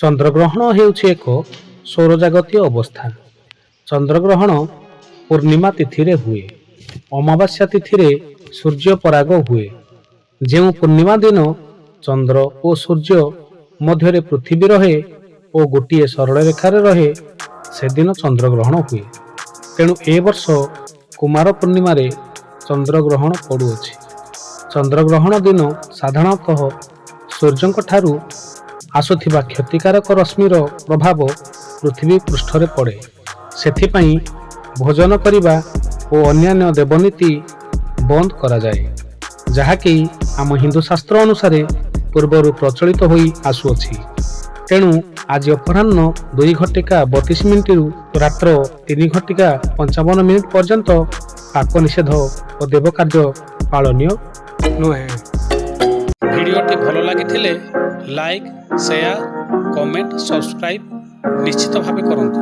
ଚନ୍ଦ୍ରଗ୍ରହଣ ହେଉଛି ଏକ ସୌରଜାଗତୀୟ ଅବସ୍ଥା। ଚନ୍ଦ୍ରଗ୍ରହଣ ପୂର୍ଣ୍ଣିମା ତିଥିରେ ହୁଏ। ଅମାବାସ୍ୟା ତିଥିରେ ସୂର୍ଯ୍ୟ ପରାଗ ହୁଏ। ଯେଉଁ ପୂର୍ଣ୍ଣିମା ଦିନ ଚନ୍ଦ୍ର ଓ ସୂର୍ଯ୍ୟ ମଧ୍ୟରେ ପୃଥିବୀ ରହେ ଓ ଗୋଟିଏ ସରଳରେଖାରେ ରହେ, ସେଦିନ ଚନ୍ଦ୍ରଗ୍ରହଣ ହୁଏ। ତେଣୁ ଏ ବର୍ଷ କୁମାର ପୂର୍ଣ୍ଣିମାରେ ଚନ୍ଦ୍ରଗ୍ରହଣ ପଡ଼ୁଅଛି। ଚନ୍ଦ୍ରଗ୍ରହଣ ଦିନ ସାଧାରଣତଃ ସୂର୍ଯ୍ୟଙ୍କ ଠାରୁ ଆସୁଥିବା କ୍ଷତିକାରକ ରଶ୍ମିର ପ୍ରଭାବ ପୃଥିବୀ ପୃଷ୍ଠରେ ପଡ଼େ। ସେଥିପାଇଁ ଭୋଜନ କରିବା ଓ ଅନ୍ୟାନ୍ୟ ଦେବନୀତି ବନ୍ଦ କରାଯାଏ, ଯାହାକି ଆମ ହିନ୍ଦୁ ଶାସ୍ତ୍ର ଅନୁସାରେ ପୂର୍ବରୁ ପ୍ରଚଳିତ ହୋଇ ଆସୁଅଛି। ତେଣୁ ଆଜି ଅପରାହ୍ନ 2 ଘଟିକା 32 ମିନିଟରୁ ରାତ୍ର 3 ଘଟିକା 55 ମିନିଟ ପର୍ଯ୍ୟନ୍ତ ପାକ ନିଷେଧ ଓ ଦେବ କାର୍ଯ୍ୟ ପାଳନୀୟ ନୁହେଁ। ଭିଡ଼ିଓଟି ଭଲ ଲାଗିଥିଲେ ଲାଇକ୍, ସେୟାର, କମେଣ୍ଟ, ସବସ୍କ୍ରାଇବ୍ ନିଶ୍ଚିତ ଭାବେ କରନ୍ତୁ।